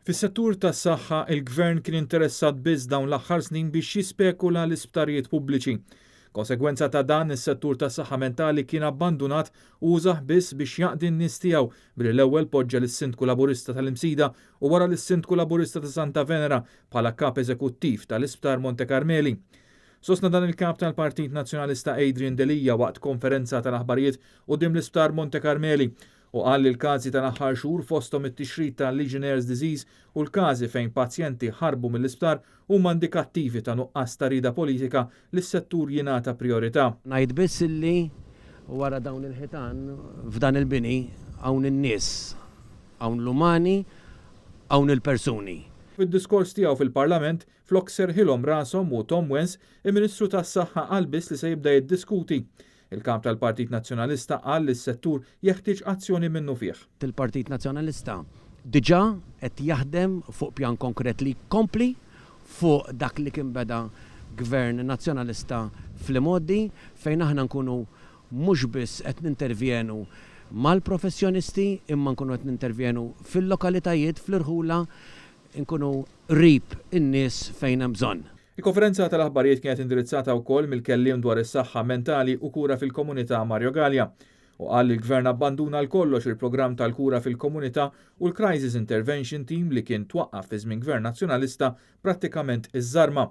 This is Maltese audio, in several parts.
Fis-settur tas-saħħa, il-Gvern kien interessat biss dawn l-aħħar snin biex jispekula l-isptarijiet pubbliċi. Konsegwenza ta' dan, is-settur tas-saħħa mentali kien abbandunat u użah biss biex jaqdi n-nies tiegħu billi l-ewwel poġġa lis-Sindku Laburista tal-Imsida u wara lis-Sindku Laburista ta' Santa Venera bħala Kap Eżekuttiv tal-Isptar Monte Karmeli. Sostna dan il-Kap tal-Partit Nazzjonalista Adrian Delia waqt konferenza tal-aħbarijiet quddiem l-Isptar Monte Karmeli u qal li l-każi tal-aħħar xhur fosthom it-tixrid ta' Legionnaires Disease u l-każi fejn pazjenti ħarbu mill-isptar huma indikattivi ta' nuqqas ta' rieda politika li s-settur jingħata prijorità. Ngħid biss illi wara dawn il-ħitan f'dan il-bini hawn in-nies, hawn l-umani, hawn il-persuni. Fid-diskors tiegħu fil-Parlament, flok serħilhom rashom u Tom Wens, il-Ministru tas-Saħħa qal biss li se jibda jiddiskuti. Il-Kap tal-Partit Nazzjonalista qal li s-settur jeħtieġ azzjoni minnufih. Il-Partit Nazzjonalista diġà qed jaħdem fuq pjan konkret li jkompli fuq dak li kien beda Gvern Nazzjonalista fl-imgħoddi fejn aħna nkunu mhux biss qed nintervjenu mal-professjonisti imma nkunu qed nintervjenu fil-lokalitajiet, fl-irħula, inkunu qrib in-nies fejn hemm bżonn. Il-konferenza tal-aħbarijiet kienet indirizzata wkoll mill-kelliem dwar is-saħħa mentali u kura fil-komunità Mario Galea u qal li l-Gvern abbanduna għal kollox il-programm tal-kura fil-komunità u l-Crisis Intervention Team li kien twaqqaf fi żmien Gvern Nazzjonalista prattikament iżżarma.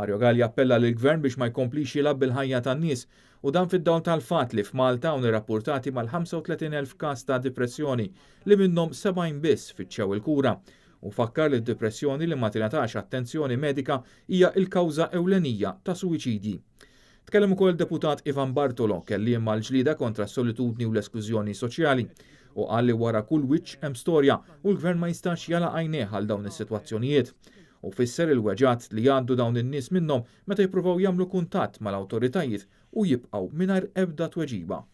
Mario Galea appella lill-Gvern biex ma jkomplix jilgħab bil-ħajja tan-nies u dan fid-dawl tal-fatt li f'Malta hawn irrappurtati mal-35,000 każ ta' dipressjoni li minnhom 70 biss fittxew il-kura. U fakkar li d-dipressjoni li ma tingħatax attenzjoni medika hija l-kawża ewlenija ta' suwiċidji. Tkellem ukoll deputat Ivan Bartolo, kelliem għall-ġlieda kontra s-solitudni u l-esklużjoni soċjali, u qal li wara kull wiċċ hemm storja u l-Gvern ma jistax jagħlaq għajnejh għal dawn is-sitwazzjonijiet. U fisser il-weġgħat li jgħaddu dawn in-nies minnhom meta jippruvaw jagħmlu kuntatt mal-awtoritajiet u jibqgħu mingħajr ebda tweġiba.